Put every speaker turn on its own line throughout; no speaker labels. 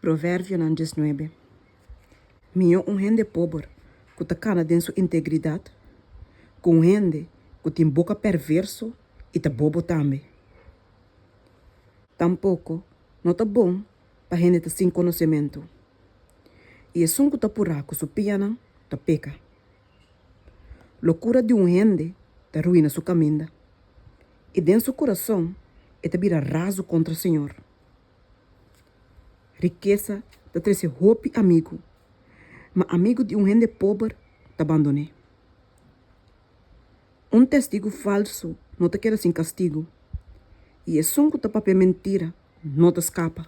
Proverbionan diesnuebe. Mihó un hende pober ku ta kana den su integridat ku un hende ku tin boka perverso i ta bobo tambe. Tampoko no ta bon pa hende ta sin konosementu, i esun ku ta purá ku su pianan ta peka. Lokura di un hende ta ruina su kaminda, i den su kurason e ta bira razu kontra señor. Rikesa ta trese hopi amigu, ma amigu di un hende pober ta bandon'é. Un testigu falsu no ta keda sin kastigu, i esun ku ta papia mentira no ta skapa.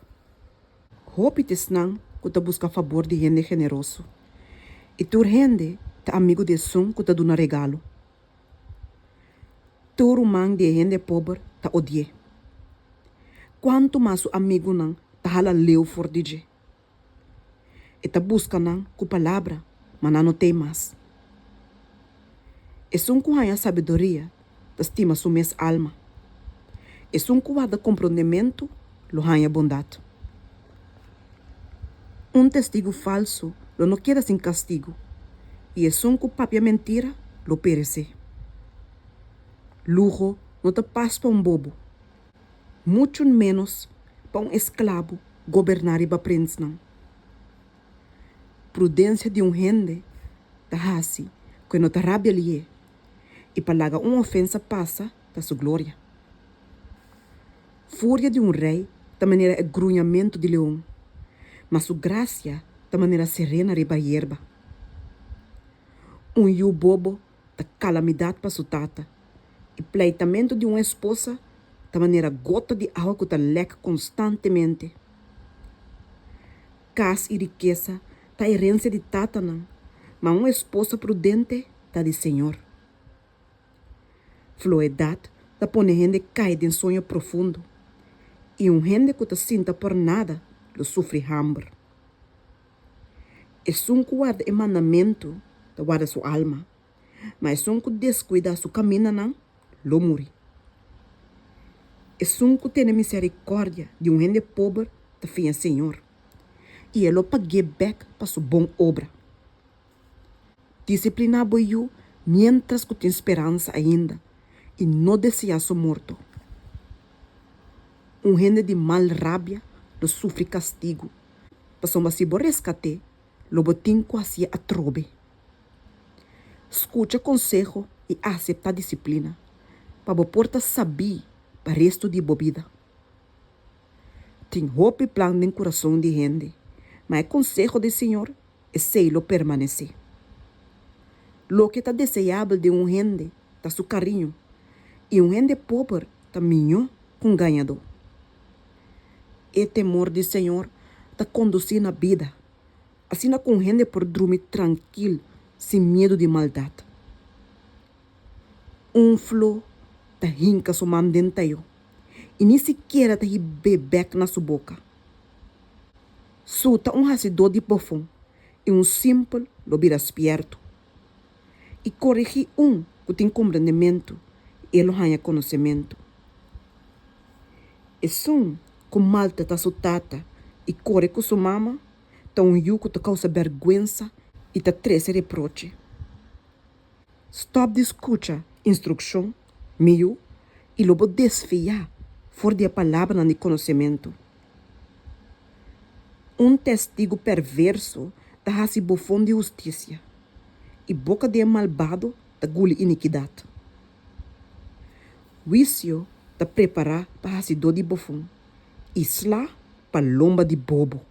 Hopi ta esnan ku ta buska fabor di hende generoso, i tur hende ta amigu di esun ku ta duna regalo. Tur ruman di e hende pober ta odi'é. Kuantu mas su amigunan ta hala leu for di dje! E ta buska nan ku palabra, ma nan no tei mas. Esun ku haña sabiduria ta stima su mes alma. Esun ku warda komprondementu lo haña bondat. Un testigu falsu lo no keda sin kastigu, i esun ku papia mentira lo peresé. Luho no ta pas pa un bobo, muchu ménos pa un esklabu goberná riba prensnan. Prudensia di un hende ta hasi ku e no ta rabia lié, i pa laga un ofensa pasa ta su gloria. Furia di un rei ta manera e gruñamentu di leon, ma su grasia ta manera serena riba yerba. Un yu bobo ta kalamidat pa su tata, i pleitamentu di un esposa ta manera gota di awa ku ta lèk konstantemente. Kas i rikesa ta herensia di tatanan, ma un esposa prudente ta di señor. Floedat ta pone hende kai den soño profundo, i un hende ku ta sinta por nada lo sufri hamber. Esun ku warda e mandamentu ta warda su alma, ma esun ku deskuidá su kamindanan lo muri. Esun ku tene miserikòrdia di un hende pober ta fiña Señor, i e lo pag'é bèk pa su bon obra. Disipliná bo yu miéntras ku tin speransa ainda i no deseá su morto. Un hende di mal rabia lo sufri kastigu, pasobra si bo reskat'é, lo bo tin ku hasié atrobe. Skucha konseho i aseptá disiplina, pa bo por ta sabí pa restu di bo bida. Tin hopi plan den kurason di hende, ma e konseho di señor esei lo permanesé. Loke ta deseabel den un hende ta su kariño, i un hende pober ta mihó ku un gañadó. E temor di señor ta kondusí na bida, asina ku un hende por drumi trankil sin miedu di maldat. Un flo ta hinka su man den tayó i ni sikiera ta hib'é bèk na su boka. Su ta un hasidó di bofon i un simpel lo bira spiertu. I korigí un ku tin komprendementu i e lo haña konosementu. Esun ku maltratá su tata i kore ku su mama ta un yu ku ta kousa bèrgwensa i ta trese reproche. Stòp di skucha instrukshon, mi yu, i lo bo desviá for di e palabranan di konosementu. Un testigu perverso ta hasi bofon di hustisia, i boka di e malbado ta guli inikidat. Huisio ta prepará pa hasidó di bofon, i sla pa lomba di bobo.